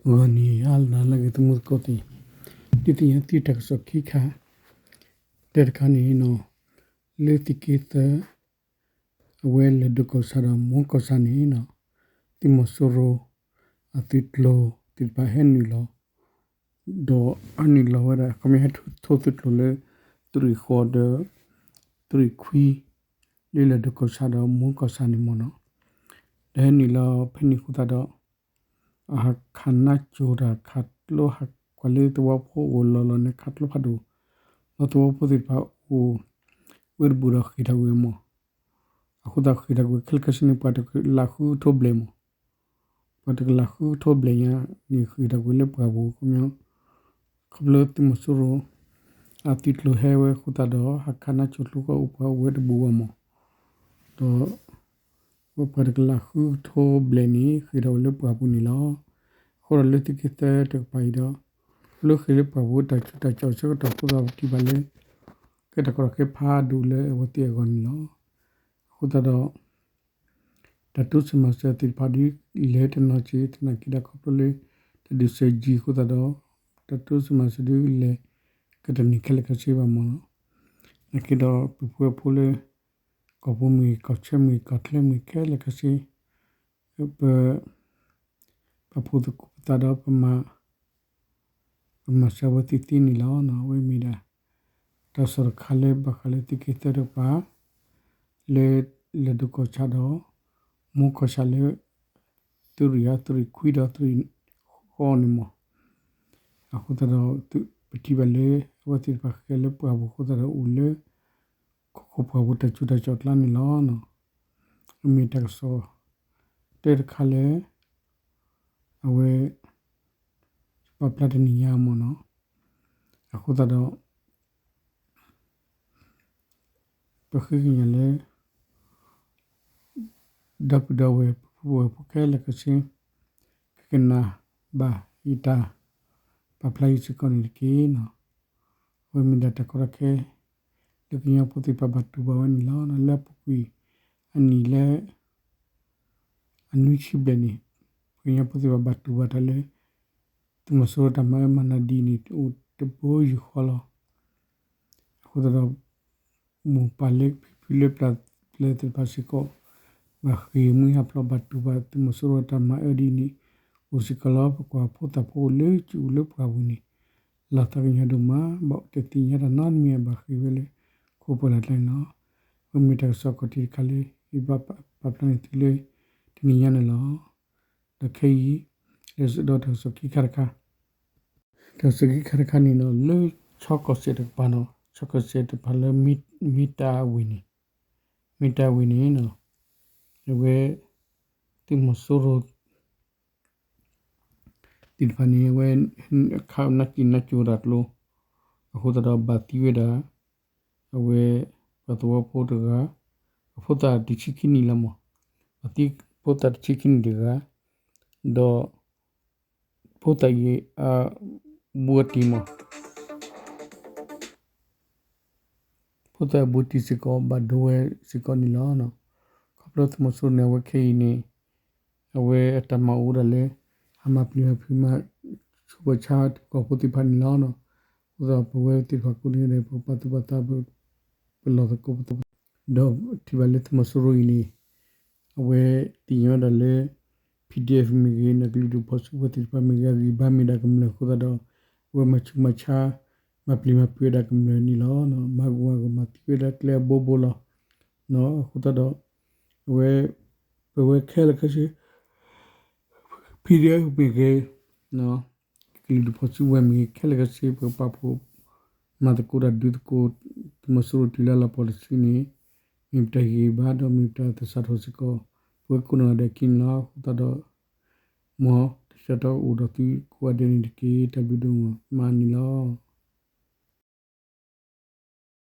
ဂီၤနံၤဟါလၢအဂ့ၤ သမူသကိးသ့ၣ်, ဒုးသ့ၣ်ညါသုတၢ်ကစီၣ်ခံခါ, တၢတခါန့ၣ်နီၤ, လၢသုးက့သၢ အဝဲလၢၢ်ဒိၣ်ကီၢ်ဆၣ်ဒီးမူကီၢ်ဆၣ်န့ၣ်နီၤ, သုးမီၤစိရိၤ အသုးကျိၤသ့ၣ်တဖၣ်ဟဲနုာ်လီၤ ဒီးအနုာ်လီၤဝဲဒၣ် ခီပညီဟဲထိၣ်သုးကျိၤလၢ သုးရ့ၣ်ဃီဒီး သုးရ့ၣ်ခွံ လၢလၢၢ်ဒိၣ်ကီၢ်ဆၣ်ဒီးမူကီၢ်ဆၣ်န့ၣ်မ့ၢ်နီၤ, ဒီးဟဲနုာ်လီၤဖဲန့ၣ်အဃိသတးဒီး အဟးခးနါစိၤတၢ်ခးကျိဟးကွၢ်လၢသဝီဖိအိၣ်လီၢ်လီၢ်န့ၣ် ခးကျိဖးဒိၣ်, ဒီးသဝီဖိသ့ၣ်တဖၣ်အိၣ် ဝ့ၢ်တဘူးဒီးဃ့ၢ်ထီၣ်ကွံာ်မ့ၢ် အဃိသတးဃ့ၢ်ထီၣ်ကွံာ်ခဲလၢာ်ခဲဆ့န့ၣ် ပှၤတကလးဃုကထိဘျဲၣ်မ့ၢ်, ပှၤတကလးဃုကထိဘျဲၣ်ညါန့ၣ် ဃ့ၢ်ထီၣ်ကွံာ်လၢပှၢ်ပူၤ ခီပညီ ခီဖျိသုးမီၤစိရိၤ အသုးကျိၤဟဲဝဲအဃိသတးဒီး ဟးခးနါစိၤကျိဃီအိၣ်ပှၤအိၣ်ဝဲတဘူးဘၣ်မ့ၢ်, ဒီး ဝဲပှၤတကလးဃုကထိဘျဲၣ်န့ၣ် ဃ့ၢ်ထီၣ်ဝဲလၢပှၢ်ပူၤန့ၣ်လီၤ. အဃိဒီးလၢသုးက့သၢတကပၤအံၤဒီး လၢဃ့ၢ်လၢပှၢ်ပူၤတၢ်ဆူးတၢ်ဆါအဆၢကတီၢ်အဃိသတး ပထံၣ်ဘၣ်လၢ ကဲတၢ်ကီတၢ်ခဲဖးဒိၣ်လၢအဝဲသ့ၣ်အဂီၢ်န့ၣ်လီၤ. အဃိသတးဒီး တၢ်တိစၢၤမၤစၢၤသ့ၣ်တဖၣ်ဒုး လဲၤတနီၤစ့ၢ် သနာ်က့ဒီးခီဖျိလၢ တၢ်ဒုးစၢၤယံၤအဃိသတးဒီး တၢ်တိစၢၤမၤစၢၤဒုးလဲၤကတန့ၢ်ခဲလၢာ်ခဲဆ့ဘၣ်မ့ၢ်နီၤ. သနာ်က့ဒီး ပပုၢ်ဝဲၢ်ဖိလၢ ကီၢ်ပူၤမ့ၢ်ဂ့ၤ ကီၢ်ချၢမ့ၢ်ဂ့ၤ ကီၢ်ချၢမ့ၢ်ဂ့ၤခဲလၢာ်ခဲဆ့ ပ ပာ်ဖှိၣ်သကိးပသးဒီး ပမၤစၢၤဝဲသ့ၣ်သ့န့ၣ်လီၤ. အဝဲမ့ၢ်ဒၣ် တၢ်ကစီၣ်တခါလၢဘၣ်ဃးလၢသုးက့သၢတကပၤ လၢ လၢၢ်ဒိၣ်ကီၢ်ဆၣ်ဒီး မူကီၢ်ဆၣ်လၢ သုးရ့ၣ်အ သုးရ့ၣ်ခွံဒီးသုးရ့ၣ်ဃီန့ၣ်မ့ၢ် အဃိသတးဒီး ပထံၣ်ဘၣ်လၢ အဝဲသ့ၣ်တဖၣ်ဃ့လၢပှၢ်ပူၤအဃိသတးဒီး အိၣ်လၢ ခိခိၣ်ပှၢ်ပူၤတၢ်ဆူးတၢ်ဆါအကျါန့ၣ်လီၤ. အမ့ၢ်တၢ်ကစီၣ် တၢတခါလၢ အဝဲ ပာ်ဖျါတနံၤညါမ့ၢ်နီၤ. အဃိသတးဒီး ပဃ့ကညးလၢ ဒီပုၢ်ဒီဝဲၢ် ပပုၢ်ဝဲၢ်ဖိခဲလၢာ်ခဲဆ့ ကကနၣ်ဘၣ်ယတၢ်ပာ်ဖျါအံၤစ့ၢ်ကီးန့ၣ်တက့ၢ်နီၤ. အဝဲမ့ၢ်ဒၣ်တၢ်ကီတၢ်ခဲ လၢကညီဖိသ့ၣ်တဖၣ်ဘၣ်တူၢ်ဘၣ်ဝဲန့ၣ်လီၤ. လၢအပူၤကွံာ်အနံၣ်လၢ အနွံဆံဘျဲၣ်န့ၣ် ပှၤကညီဖိသ့ၣ်တဖၣ်ဘၣ်တူၢ်ဘၣ်တၢ်လၢ သုးမီၤစိရိၤတၢ်မၤအၢမၤနးဒ်န့ၣ် အိၣ်တဘိယူၢ်ဃီလီၤ. အဃိသတးဒီး မိၢ်ပၢ်လၢဖံဖုလၢပျၢ်ပျဲၢ်သ့ၣ်တဖၣ်စ့ၢ်ကီး ဘၣ်ဃ့ၢ်မှံဟးဖျိးဘၣ်တူၢ်ဘၣ်သုးမီၤစိရိၤတၢ်မၤအၢဒ်န့ၣ် အိၣ်စ့ၢ်ကီးလီၤ. ပကွၢ်ဖိသၣ်ဖိအိၣ်လၢကၠူၣ်လၢပှၢ်ပူၤန့ၣ် လီၤသးကညီၤဒိၣ်မး ဘၣ်တသ့ၣ်ညါတၢ်နီတမံၤအဘၣ်ဃ့ၢ်ဝဲလၢ ခိၣ်ပှၢ်လၢ်ကျါန့ၣ်လီၤ. အဝဲမ့ၢ်တၢ်ကစီၣ်ခီၣ်ထံးတခါလၢ ယဘၣ်ပာ်ဖျါန့ၢ်သုလၢ တနံၤညါန့ၣ်လီၤ. ဒီးခဲအံၤ လၢဆၢကတီၢ်တၢ်ကစီၣ်ခံခါတခါ တၢ်ကစီၣ်ခံခါတခါန့ၣ်နီၤ လၢ ဆီကီၢ်စဲၣ်တကပၤနီၤ ဆီကီၢ်စဲၣ်တကပၤလၢ မ့ၢ်တၢ်ဝ့ၢ်န့ၣ် မ့ၢ်တၢ်ဝ့ၢ်န့ၣ်နီၤ အဝဲ သုးမီၤစိရိၤ သ့ၣ်တဖၣ်န့ၣ် အဝဲ ခးနါစံၣ်နါကၠိတၢ်ကျိ အဃိသတးဒီးဘၣ်သံဝဲဒၣ် အဝဲ ပှၤသဝီဖိတဂၤ အဖိသၣ်တဆံခံနံၣ်လီၤမး ဘၣ်သံဖိသၣ်တဆံခံနံၣ်တဂၤ ဒီး ဖိသၣ်အံၤ အဘူးအတံၢ်မး ဖိသၣ်အဘူးအတံၢ်စ့ၢ်ကီး ဘၣ်ဒိဝဲစ့ၢ်ကီးန့ၣ်လီၤ. ခီဖျိသုးမီၤစိရိၤန့ၣ် အဝဲခဲအံၤန့ၣ် အဝဲအတၢ်မၤအိၣ်ဒၣ်လၢ ဟးမၤပျံၤမၤဖုးမၤဆူးမၤဆါတံၤသကိးဖိသ့ၣ်တဖၣ်န့ၣ်လီၤ. အဃိသတးပဝဲသ့ၣ်တဖၣ်ကိးနံၤဒဲး ပပာ်သူၣ်ပာ်သး ပလီၢ်သကိးပသး ဒီးထံၣ်ဘၣ်လၢသုးမီၤစိရိၤအံၤန့ၣ် အဝဲသ့ၣ်ညါဝဲဒၣ်လၢ PDF မ့ၢ်ဂ့ၤ နကလုာ်ဒူၣ်ဖီၣ်စုကဝဲၤသ့ၣ်တဖၣ်မ့ၢ်ဂ့ၤ အဂံၢ်ဘါမ့ၢ်ဒၣ်ကမျၢၢ်အဃိသတးဒီး အဝဲမၤဆူးမၤဆါ မၤပျံၤမၤဖုးဝဲဒၣ်ကမျၢၢ်န့ၣ်လီၤ. မၤဂ့ၤမၤဂီၤမၤသံဝဲဒၣ်ကျဲအဘိဘိလီၤ. အဃိသတးဒီး အဝဲ ပဝဲခဲလၢာ်ခဲဆ့ PDF မ့ၢ်ဂ့ၤ ကလုာ်ဒူၣ်ဖီၣ်စုကဝဲၤမ့ၢ်ဂ့ၤ ခဲလၢာ်ခဲဆ့ ပကပာ်ဖှိၣ်မၤသကိးတၢ်ဒုးသကိး သုးမီၤစိရိၤတုၤလၢအလီၤပှီၢ်တစုန့ၣ် မ့ၢ်ပတၢ်ဟ့ၣ်ဂံၢ်ဘါဒီးမ့ၢ်ပတၢ်သဆၣ်ထီၣ်စ့ၢ်ကီး ပဝဲကိးနီၢ်ဂၤဒဲးအခံန့ၣ်လီၤ. အဃိသတးဒီး မ်တၢ်ဆၢကတီၢ်အိၣ်ဒီးသုကိးဂၤဒဲးန့ၣ်တက့ၢ်. တၢ်ဘျုးဒိၣ်မးန့ၣ်လီၤ.